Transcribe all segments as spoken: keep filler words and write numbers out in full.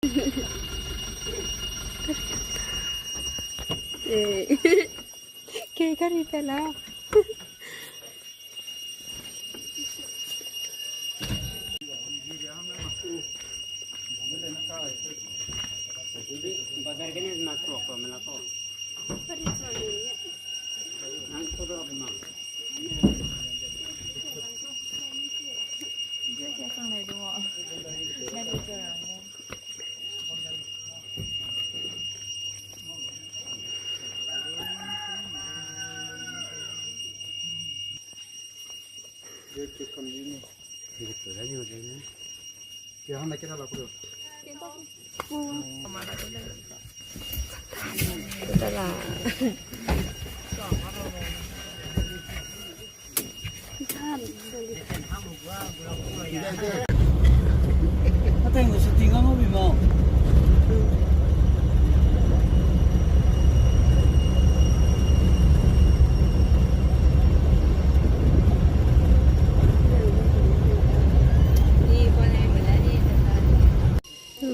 Eh. Ke kari pela. Bazar gene na trok ko mela ko. Nang ko do ma.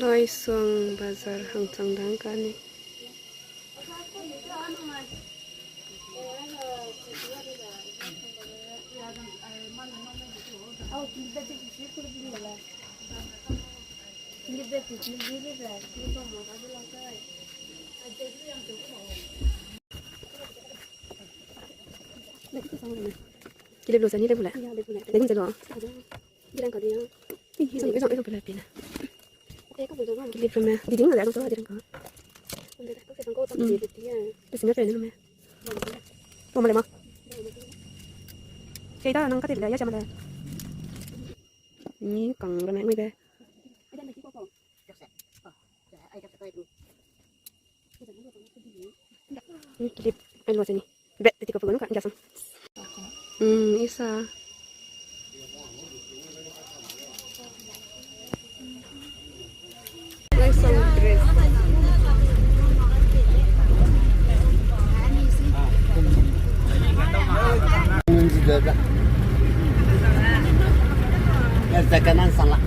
Loisong bazar hangchang dang kani. Kilip lu sa ni le bu le. Le gum ze lu. Dirang ka dia. Ih, isang, isang, isang pela pela. Kilip lu me. Di ding na da so dirang ka. Pe sina pe me. Poma le ma. Kei da nang ka te le ya cha ma le. Ni kang ra me ngui de. Ni kilip ai lo se ni. Be, teti ko pulun ka, nja sang. Hmm, isa. Like some dress. Nunzi de da. Ya zakanan sala.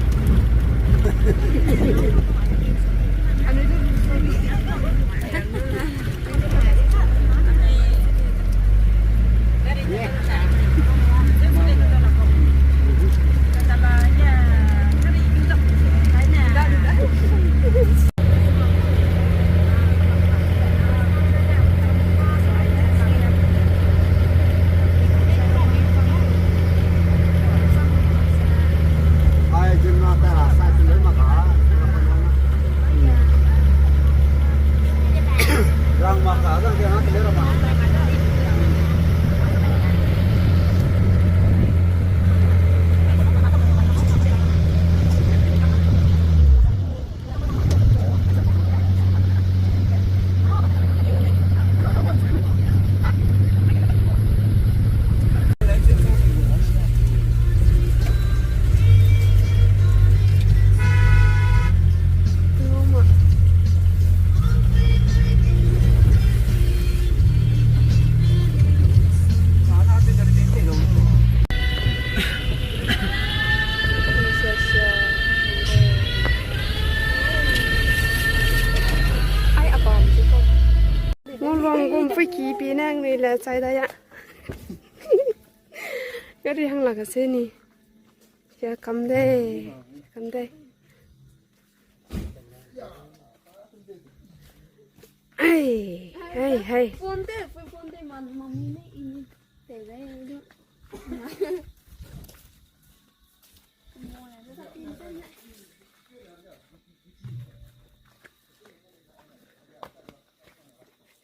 Ai, abam chu ko. Ngolong gum pui ki pi nang ni le chai da ya. Gari hang la ka se ni. Ya kam de, kam de. Ai, ai, ai. Phone de, phone de, man, mami ne ini te de.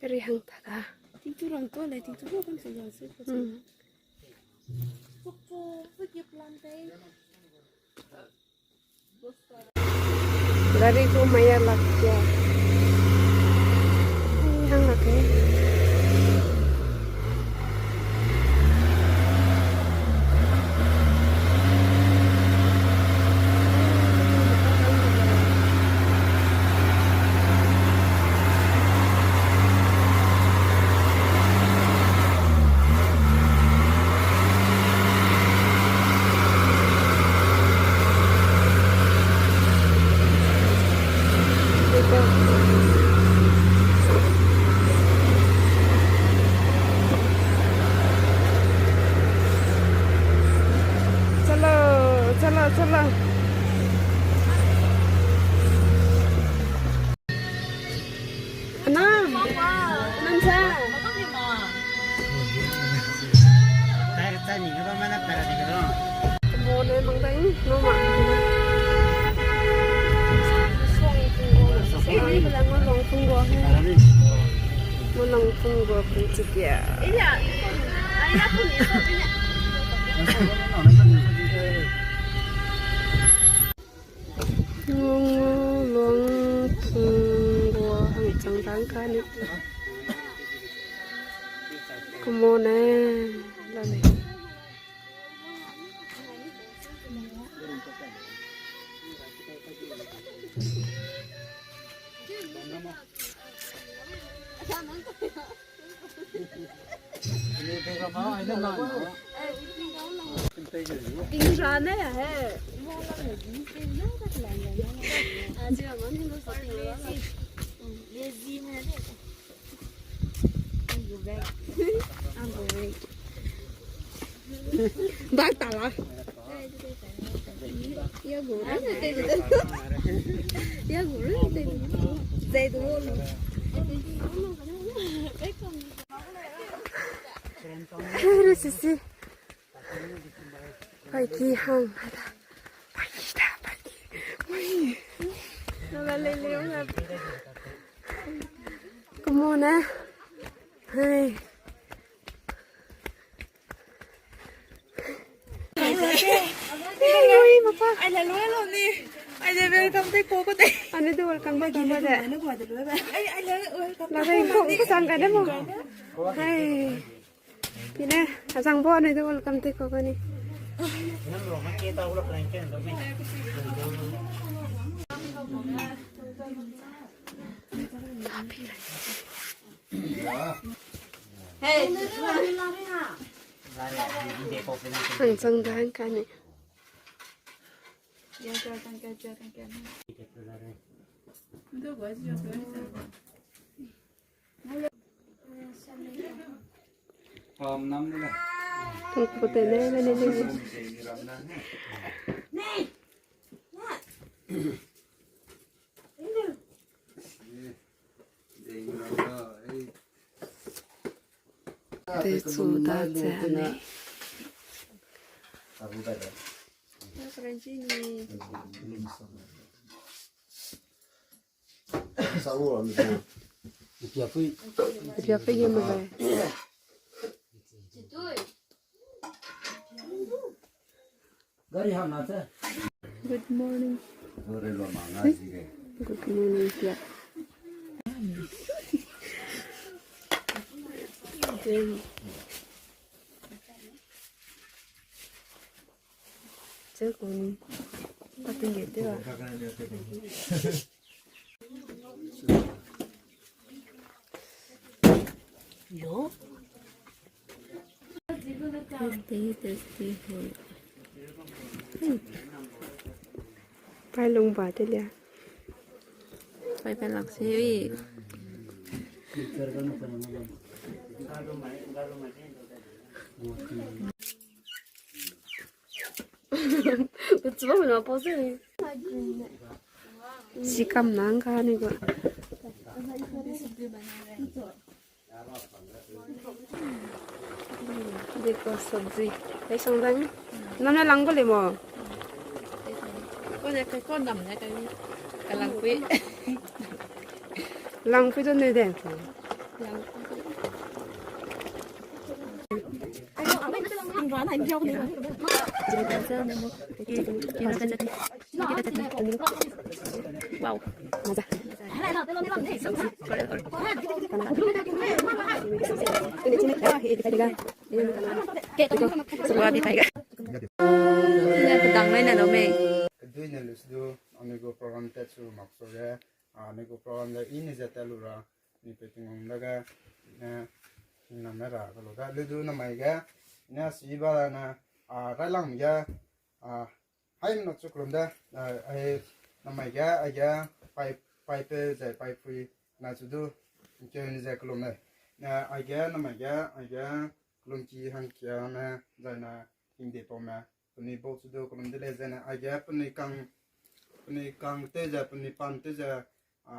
Ri hang ta da. Ting tu rang to le, ting tu rang kan se yang se. Hmm. Gari ko maya lak ya. Hang lak e. चलो, चलो, चलो। Anam, anam sa. Mone mangdang, no ma. Mo long pung go. Mo long pung go pung chikia. Long, long pung go hang chang dang ka ni. Come on, eh. Lale. Bak ta la. Ya gu ran te. Ya gu ran te. Zai du. Hello, sisi. Paiki hang. Paiki da, paiki. Ui. Come on, eh. Hey. Ai, la lu lo ni. Ai, de welcome te ko ko de. Ani de welcome te ko ko de. Ai, ai, la welcome. La dai ko ko sang ka de mo. Hai. Ine, asang bo ani de welcome te ko ko ni. Hang chang da hang ka ni. Pam nam de la. Tuk pute ne, ne, ne, ne. Te chu da che ne. Ipia pui. Ipia pui ye me bai. Good morning. Good morning, Pia. Good morning. Good morning. Yo. Tasty, tasty. Pai lung ba de lia. Pai pai lak se wi. Kuchuba mena pause ni. Sikam nang ka ni ko. Deko sabji. Hai sang dang. Nam na lang ko le mo. Ko ne ko nam ne ka ni. Ka lang kui. Lang kui do ne de. Lang kui. Wow. Maza. Sua bi paiga. Ina kedang lai na lo mei. Kedui ne lus du, amigo program tet su mak so ge. Ah, amigo program da ini zeta lu ra. Ni pe tingwang dage, ne, hingnam ne ra kelu da. Ludu namai ge, ne si ba da ne, a, railang ge, a, hai mna chukrum da, a, ai, namai ge, ai ge, pai, Paipeu zai paipui, na chu du, ’ngkeu ni ze kelum lei. Na aige, namai ge, aige, kelum ki hangkia ne, zai na hingde pau me, penui bau chu du kelum de lei zene, aige penui kang, penui kang tew ze, penui pan tew ze, a,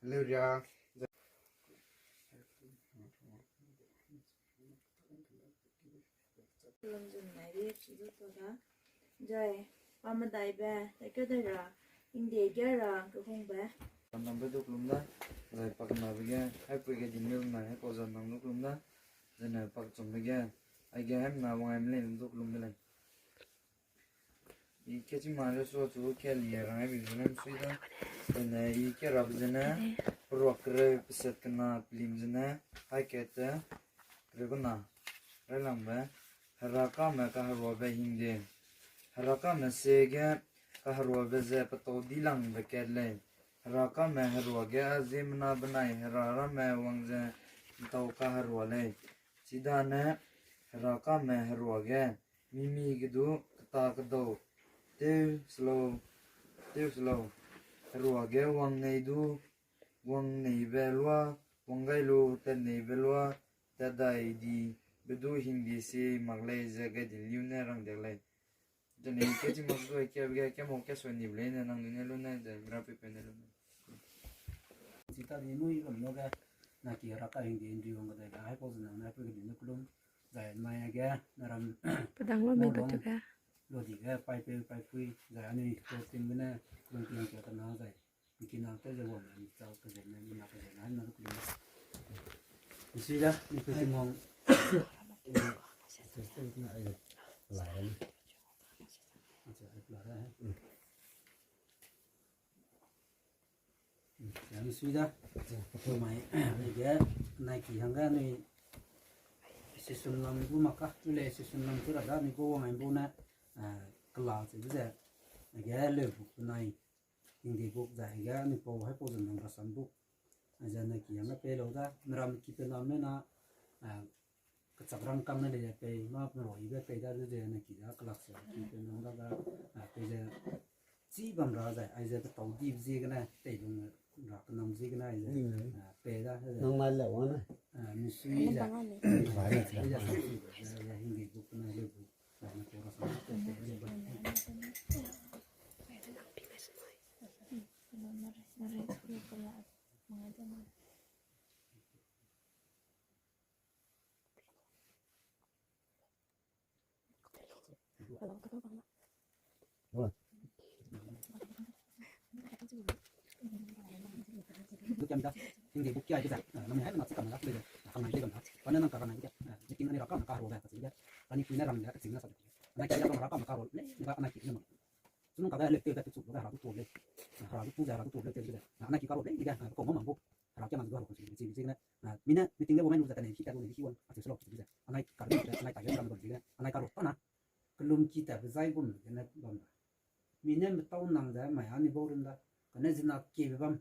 leuria ze. Kelum zun nai di, chi du tu da. Zai, pa medaibe, taikeu dai ra, hingde ge ra, kehungbe. Zan nangbe du kelum da, zai pa kenabe ge, haipui ge di mil nai, haipau zan nang du kelum da, zene pa kechumbe ge, aige haimena wang aime lei du kelum de lei. I kechima le sua chu kelia rang ai bi zene sui da. Zene i kerabe zene, peruak kereu peset kena pelim zene, hai kat te, kereu kena, railangbe, Herakame kaheruabe hingde. Herakame siege kaheruabe ze petau dilangbe kat lei. Herakame herua ge ziemmena benai hera ramme wang ze ’ntau kaherua lei. Chidane Herakame herua ge, mimi ge du keta kedau, tew se lau, tew se lau. Herua ge wangnei du, wangneibe lua, wang gai lu, tatneibe lua, tat dai dibe du hingde sie mak lei ze gai di liu ne rang diak lei. Zene kechima du kiabe ge, kemau kasua nibe leine nangnui ne lu ne, ze mirapeupeu ne lu ne. Chi ta di nui bam lu ge, na ki Heraka hingde ’nri wang kedai ga, haipau ze nang ne haipui ge di ne kelum, zai mai ge, na ram pedang lu mei du tu ge. Lu di ge, paipeu, paipui, zai anui core team gene, kelum ki hangkia kena zai. Mikina tew ze wang, mi chau kezene, mina kezene, na du kelum. Misui da, mi pe Tingwang. Acha, ai pela da. Misui da. Mai, aige, nai ki hangge anui, association lam gu mak ka, tu le association lam tu ra da, anui gu wang ai ’mbu ne, kela che ze, aige leu buk nai, hingde buk zai aige anui pau haipau ze nang rasam buk. Aize nai ki hangge pei lau da, meram ki pe nam le na, kechak rangkâng ne lei pei, mâ merua yibe pei da, lu ze nai ki da kelak se ki pe nam da ga, pei ze chî bam ra zai, aize petau dibe ziegene, teilung ra kenam ziegene, aize, pei da, nang nai le wang ne. Misui ze, hingde buk nai leu buk. Hingde buk kia aibe ze, nang hai na chikam la pe ze, kanai le gam da. Pane nang ka kanai ke, meeting ani Heraka na kaheruabe kacheu ge, ani pui ne rang le kacheu na sa de. Anai kia rang Heraka na kaheruabe le, ni ba anai ki ne ma. Sunung ka ga le te ga te chu ga Hera du tuâ le. Hera du tu ze, Hera du tuâ le te ze. Anai ki kaheruabe le, ni ga, ko ma mang bu. Hera kia ma zu ga ru kacheu, chi, chi ne. Mi ne meeting le wang ai lu ze kane ki ta lu ne ki wang, acheu se lau kacheu ze. Anai ka ru ze, anai ta ge rang ru ze, anai kaheruabe ta na. Kelum ki ta be zai gum ge ne bam da. Mi ne metau nang ze mai ani bau run da. Kane zina kiebe bam.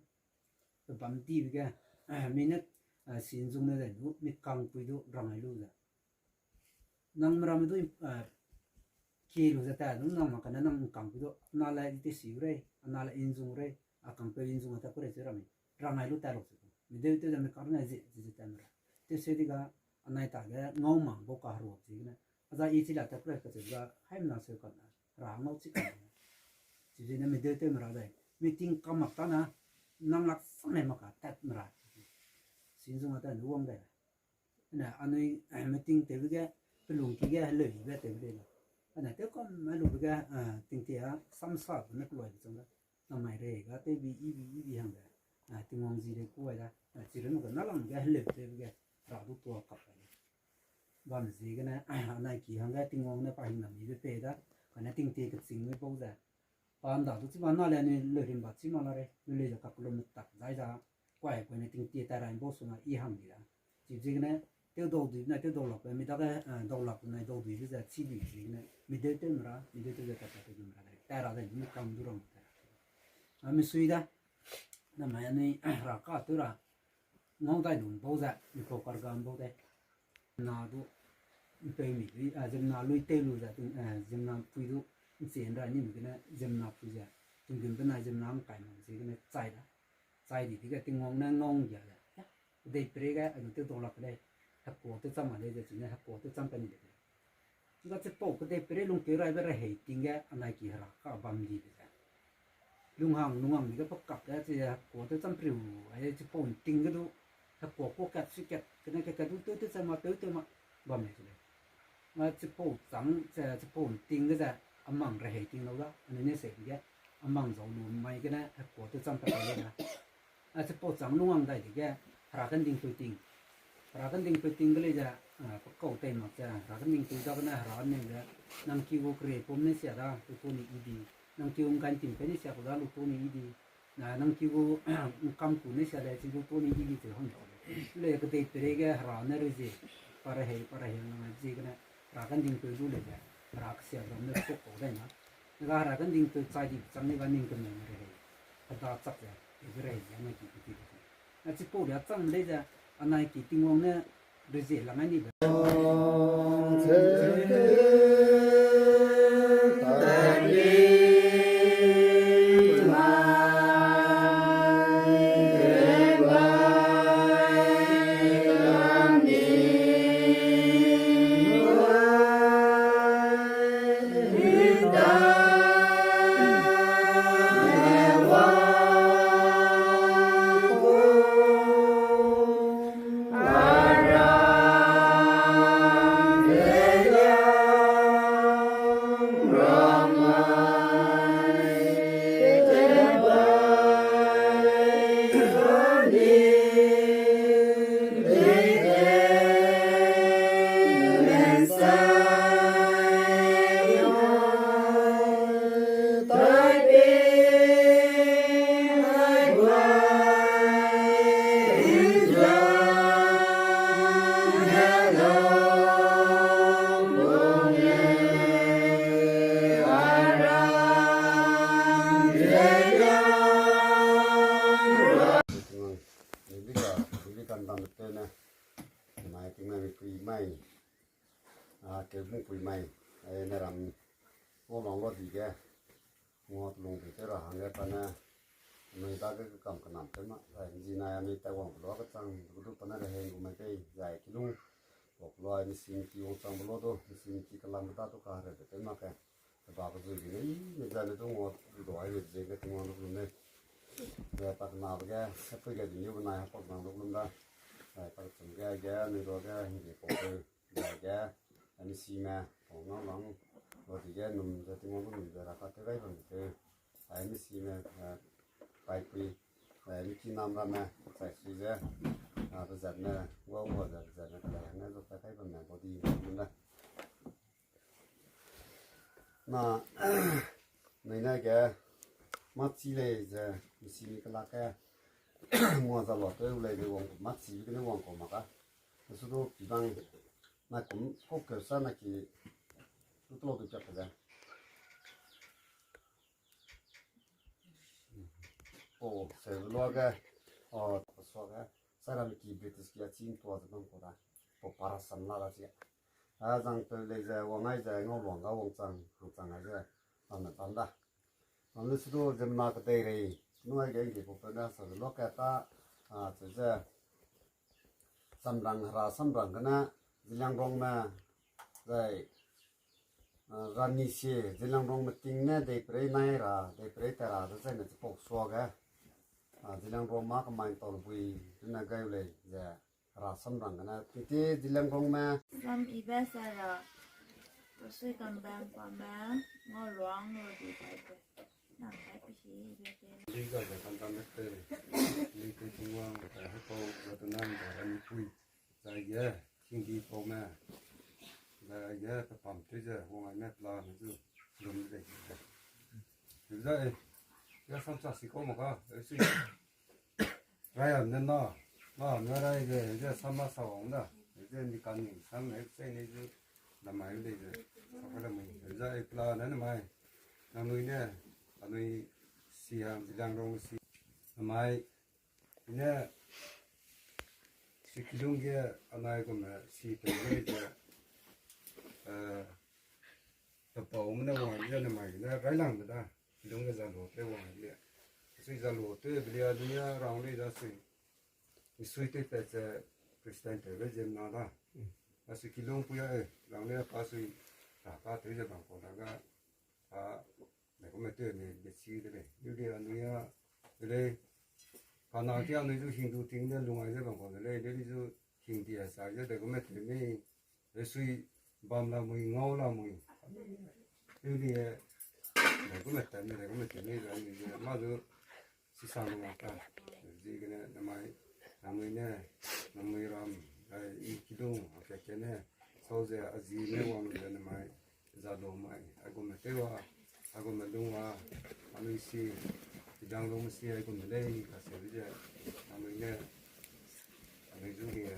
Pe bam dibe ge. Mi ne, sinzung ne ze du, mi kangpui du rang ai lu ze. Nang meramme du, kie lu ze ta du nang mak kane nang kangpui du, na le i te si rei, ana le inzung rei, a kangpeu inzung a ta ku rei ze ramme. Rang ai lu ta lu ze. Mi deu tew ze mi kar ne ze, ze, ze ta mera. Tew se di ga, anai ta ge ngau mang bau kaheruabe ziegene. A za i chi la ta ku rei kacheu ga, haimena seu kam na. Ra ngau chi kam na. Chi zene mi deu tew mera dai. Meeting kam mak ta na, nang lak sang ne mak ka tat mera. Sinzung a ta nu wang dai. Ne, anui, meeting tewbe ge, pelung ki ge, heleu ibe tewbe de la. Ane, tew kam, heleu be ge, tingtie a, samsa be ne keloi be chang da. Namai rei ga, tewbi, ibi, ibi hang de. Tingwang zi de ku ai da. Chi run ge, nalam ge, heleu tewbe ge, ra du tua kap ai le. Bam ziegene, anai ki hang ge, Tingwang ne pa hing nam ibe pei da. Kane tingtie keching me bau ze. Pa nda du chi ba na le anui leu rim ba chi ma la rei, leu lei ze kakelum metak zai za, kuai kuai ne tingtie tai ra bau su na i hang di da. Chi ziegene, tew dau dui ne, tew dau lak be, mi dage, dau lak ne, dau dui be ze, chi dui ziegene, mi deu tew mera, mi deu tew ze, tat tat tew mera de, tai ra de, mi kam du rang tai ra. A, mi sui da, namai anui, ra ka tew ra, ngau dai lum bau ze, mi pau kar gam bau de. Na du, mpeu mi dui, a, ziemmena lui tew lu ze, ting, a, ziemmena pui du, nchie nra ni mi gene, ziemmena pui ze, tinggum benai ziemmena ngkai mak ziegene, chai da. chai di dige Tingwang ne ngau nggia ze, ya, kedei pere ge anui tew dau lak lei, hekua tew cham ma lei ze chine hekua tew cham pe ni de lei. Ga chipau kedei pere lungkeu raibe rehei ting ge anai ki hera ka bam di be ze. Lunghang, lunghang di ge pe kak ge chi hekua tew cham priu, ai chipau nting ge du, hekua kua kat si kat, kene ke kat du tew tew cham ma, tew tew ma, bam lei chi lei. Nga chipau chang, chi, chipau nting ge ze, amang rehei ting lau da, anui ne se di ge, amang zau lu mai gene, hekua tew cham pe lei da. A chipau chang lunghang dai di ge, hera kending peu ting. Hera kending peu ting ge lei ze, a, pe kau tei mak ze, hera kending peu da gene, hera ne ze, nang ki gu kere pum ne sia da, lu tu ni i di. Nang ki gu ngkan ting pe ne sia ku da, lu tu ni i di. Na, nang ki gu ngkam ku ne sia lei, chi lu tu ni i di ze hang da. Le kedei pere ge hera ne rezie, pa rehei, pa rehei nang zie gene, hera kending peu du lei ze, hera kesia dam ne sok kau dai na. Ga hera kending peu chai di chang ne ga ning kemeu rehei. Heda chak ze, tewbe rehei ze anai ki pe ti de. A chipau ria chang lei ze, anai ki Tingwang ne rezie lang ai ni be. Tingwang, Rebeka, Rebeka ndam tene, mai tingmai pui mai, a, keu mung pui mai, ai ne ram, ngau lang lo di ge, ngau lung di te ra hangge pa ne, anui dage kekam kenam te ma, zai nzinai anui tai wang belo kechang, du pa ne rehei gu mai pei, zai kilung, wak lo ai misi miki wangchang belo du, misi miki kelam da du ka re de te ma ke. Ba ke zui di ne, i ne zai ne du ngau du ai ne zie ge Tingwang du lum ne. Zai pa kenabe ge, hepui ge di ne benai hepak nang du lum da. Zai pa kechum ge, ge, anui ruage, hingdi pau peu, zai ge, ai misime, pau ngau lang, lo di ge, num ze Tingwang du num ze ra ka tew gai bam de peu. Ai misime, eh, paipui, eh, miki nam ramme, chai sui ze, ah, bezatme, ngau ngau ze bezatme, kelei hangne zu pa kai bamme, body, num da. Na, nui ne ge, mâ chi lei ze, misi mi kelak ge, ngua za lua tew lei de wang, mâ chi gene wang kau mak ka. Su du pibang, na kum kau keu sa na ki, du tlo du piak ze. O, se lua ge, o, sua ge, saram ki British ki a chîng tua ze bam kau da. Pau para sam la da chi. A zang tew lei ze, wang ai ze, ngau luang ga wangchang, hangchang ai ze, bam ne bam da. Bam le su du ziemmena kedei rei, nu ai ge nggi pau peu ne sa ze lua ka ta, a, cheu ze, samrang, hera samrang gene, Zeliangrongme, zai, a, rani sie, Zeliangrongme ting ne deiperei nai ra, deiperei ta ra, de zaine chipau sua ge, a, Zeliangrong mâ kemai tau bui, dene gai lei ze, hera samrang gene, titi Zeliangrongme. Sam ibe sa ra, pasui kambang pame, ngau luang lo di pai pe. Nang kai pe si ibe te. Li ga ze kan tam te, li te Tingwang, ga hepau, ga tenam, ga rani pui. Zai ge, hingdi paume. Zai ge, pepam tew ze, wang ai ne pla ne zu, lum de. Zai, ya sam sa si kau mak ka, e si. Rai am ne na, na, na rai ge, ge sam ma sa wang da. Ge ni kan ni, sam ne, se ne zu, na mai de ze, sa ka da mai. Zai pla ne na mai. Nangnui ne, anui si ham, Zeliangrong si. Na mai, ne, si kilung ge, anai kum ne, si pe ge ze, eh, pepau me ne wang ge, na mai, ne, railang de da. Kilung ge za lu, pe wang ge. Za lu te belia dunia rang lei da sui. Misui te pe ze Christian te be zem na da. A sui kilung puya e, rang lei pa sui. Ra ka te ze bang ko da ga. A, ne ko me te ne de si de lei. Yu de a nuya de lei. Ka na kia nui zu Hindu ting de lung ai ze bang ko de lei. De li zu Hindi a sa ze de ko me te mi. Resui bam la mui, ngau la mui. Yu di e, de ko me te mi, de ko me te mi, de mi de. Ma zu sisang lu ma ka. Zi gene namai, namui ne, namui ram, ai, i kidung, a ke ke ne, sau ze a zi ne wang ze namai, za lu mai, a gu me te wa, a gu me lung wa, a nui si, i dang lung si, a gu me lei, ka se ze, namui ne, a nui zu ge,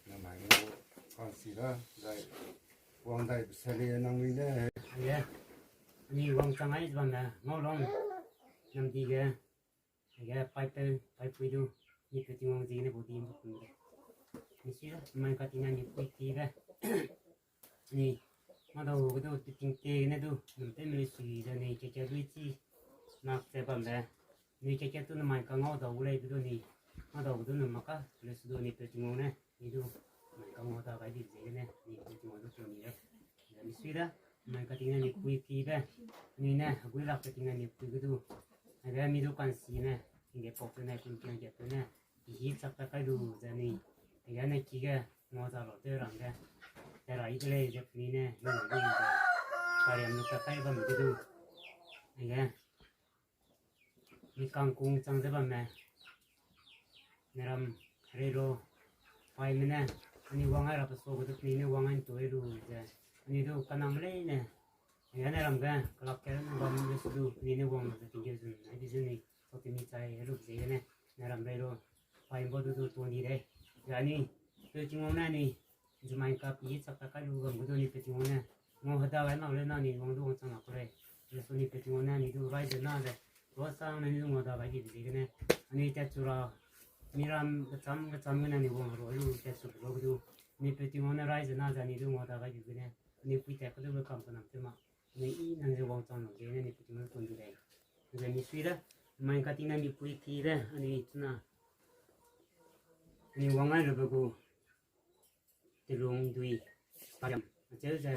namai ngau, kan si da, zai, wang dai, seli, namui ne. Aye, ani wang chang ai, zwan ne, ngau long, nam di ge, Aige paipeu, paipui du, ni pe Tingwang ziegene bau di mbau kum de. Ni si da, mai ka tina ni pui ki de. Ni, ma dau ge du, ti ting te gene du, num te mele sui ze ni, ke ke lui chi, nak ze bam de. Ni ke ke tu num mai ka ngau dau gu lei be du ni, ma dau ge du num ma ka, le su du ni pe Tingwang ne, ni du, mai ka ngau dau gai di ziegene, ni pe Tingwang du tu ni de. Ni si da, mai ka tina ni pui ki de. Ni ne, gui lak pe tina ni pui ge du. Aige mi du kan si ne, nge pok ne, kun kiang ge ne, i hi chak ta kai lu ze ni. Aige ne ki ge, ngau za lu te rang ge. Te rai de lei ze ni ne, ni ne, ni ne, kariam lu ta kai bam ge du. Aige, mi kangkung chang ze bamme. Neram, rei lu, paime ne, ani wang ai ra pe so ge du ni ne wang ai ntu lu ze. Ani du kanam lei ne, Aige ne ram ge, kelak ke ne bam le su du, ni ne wang lu ze ting ge zun, ai di zun ni, sau te mi chai, lu ze gene, ne ram rei lu, pai mbo du du tuan di dei. Ze ani, pe Tingwang ne ni, ze mai ka pi chak ta kai lu bam gu du ni pe Tingwang ne, ngau heda gai mak le na ni wang du wang chang lak ku lei. Ze su ni pe Tingwang ne ni du rai ze na ze, ro sang ne ni du ngau da gai di ze gene, ani tat chu ra, mi ram kecham kecham gene ni wang ro lu tat chu ro gu du, ni pe Tingwang ne rai ze na ze ni du ngau da gai di gene, ni pui tat ku du be kam ka nam te ma. Ni i nang ze wang chang lu ze ne ni pe Tingwang tun du lei. Ze ni sui da, mai ka tina ni pui ki de, ani chuna. Ani wang ai lu be gu, telung dui, pariam, acheu ze,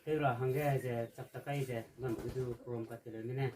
teu ra hangge ze, chak ta kai ze, bam gu du, prom ka teleu me ne.